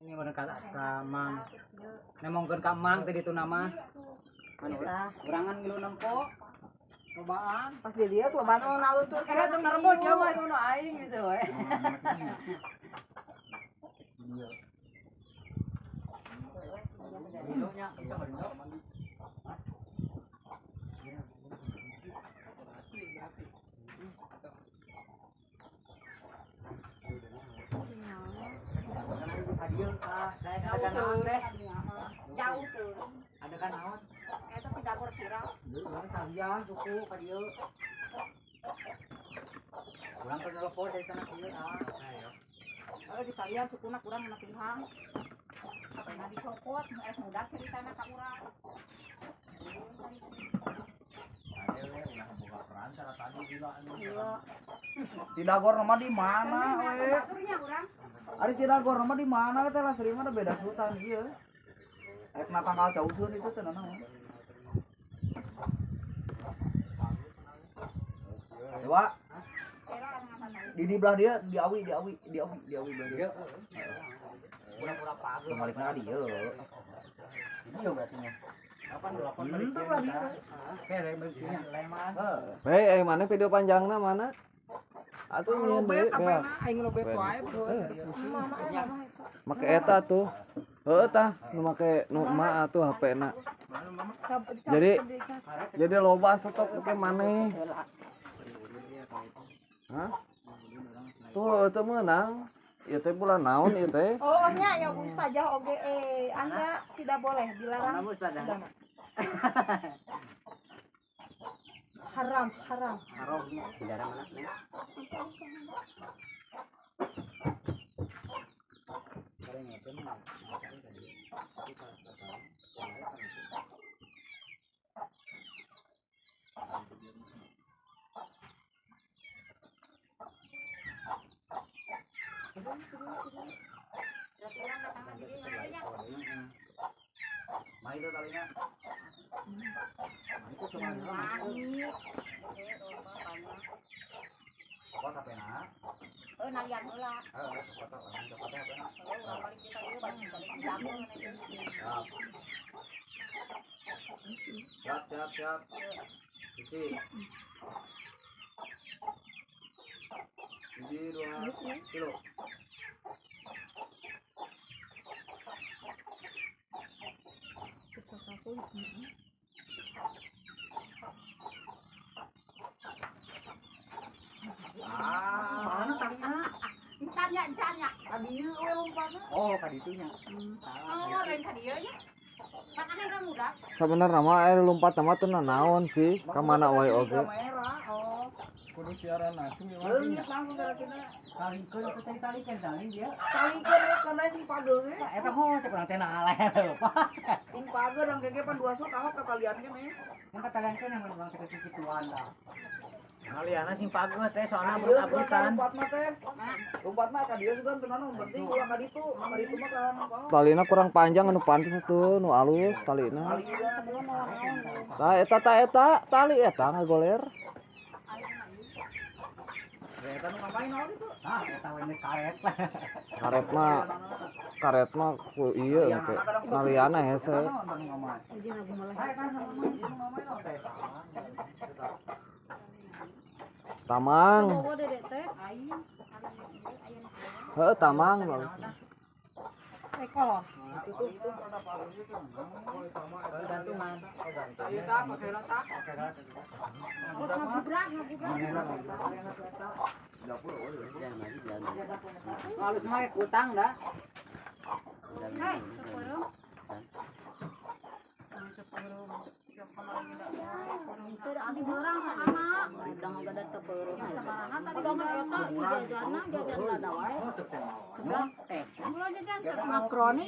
Ini mana ka Mang. Nemongkeun ka Mang teh ditu nama. Anu urangan ngilu nempo. Cobaan. Pas dilihat lo bano nalutur. Kira tuh ngerembut coba itu nu aing gitu we. Jauh tuh. Ada kan naon? Eta Tidagor sirah. Urang kalian suku ka dieu. Urang keur telepon dari sana kieu ah. Kalau di kalian sukuna kurang anak pihang. Apana dicopot, es muda ceritana ka urang. Tidagor mah di mana we? Baturnya urang. Ari Tidagor mah di mana we teh lah sering mah beda sultan ieu. Rek na tanggal causeun itu teh naon. Dewa. Di belah dia di awi di awi di awi di awi belah dia. Pura-pura pageut. Kemalikna ka dieu. Iya berarti nya. 88 balik Itu lah dia. Oke, leman. Leman. Hei, mana video panjangna mana? Atuh nyeun deui. Lobet apa aing lobet wae bro. Make eta tuh. Heeh tah, nu make nu emak atuh HP-na. Jadi loba stok ke maneh. Hah? Tuh teu meunang. Ieu teh bulan naon ieu teh? Oh nya ya Bu Ustazah oge Anda tidak boleh dilarang. Haram, haram. Haram dilarang mana? Mah itu talina. Itu cuma Copot HP-na. Heuh nalian heula. Heeh, copot copot HP-na. Heuh balik kita ieu balik jagung Siap. Siap, siap, siap. Sisi. Hiji, dua, tilu. Ah, mana talina? Encan nya. Ka dieu we lompatna. Oh, ka ditunya. Oh, lain ka dieu nya. Panahan urang muda. Sabenerna mah aya lompat mah teu naon sih, ka mana wae oge. Oh. Kudu siaran langsung ya. Leungit langsung gara-gara. Talikeun teh tadi talikeun tali dia. Talikeun we kana sing pageuh ge. Eta mah cek urang teh naale lupa. Sing pageuh dang gege pan dua sok ahok katalian keneh. Mun katalian keneh mun urang teh kikituan lah. Ngaliana sing pageuh teh soalna abut-abutan. Lompat mah teh. Lompat mah ka dieu juga teu naon penting ulah ka ditu. Ka ditu mah kan. Talina kurang panjang anu pantes atuh nu alus talina. Tah eta tah eta tali eta ngagoler. Eta nu ngamain naon itu? Ah, eta we karet. Karet mah ku ieu make ngaliana hese. Tamang. Heeh, tamang. Kolon. Gantungan. Halus mah kutang dah. Hei, sepuluh. Abi berang anak. Udah ada tepurung. Tadi jajanan jajan lada wae. Sebelah teh. Makroni.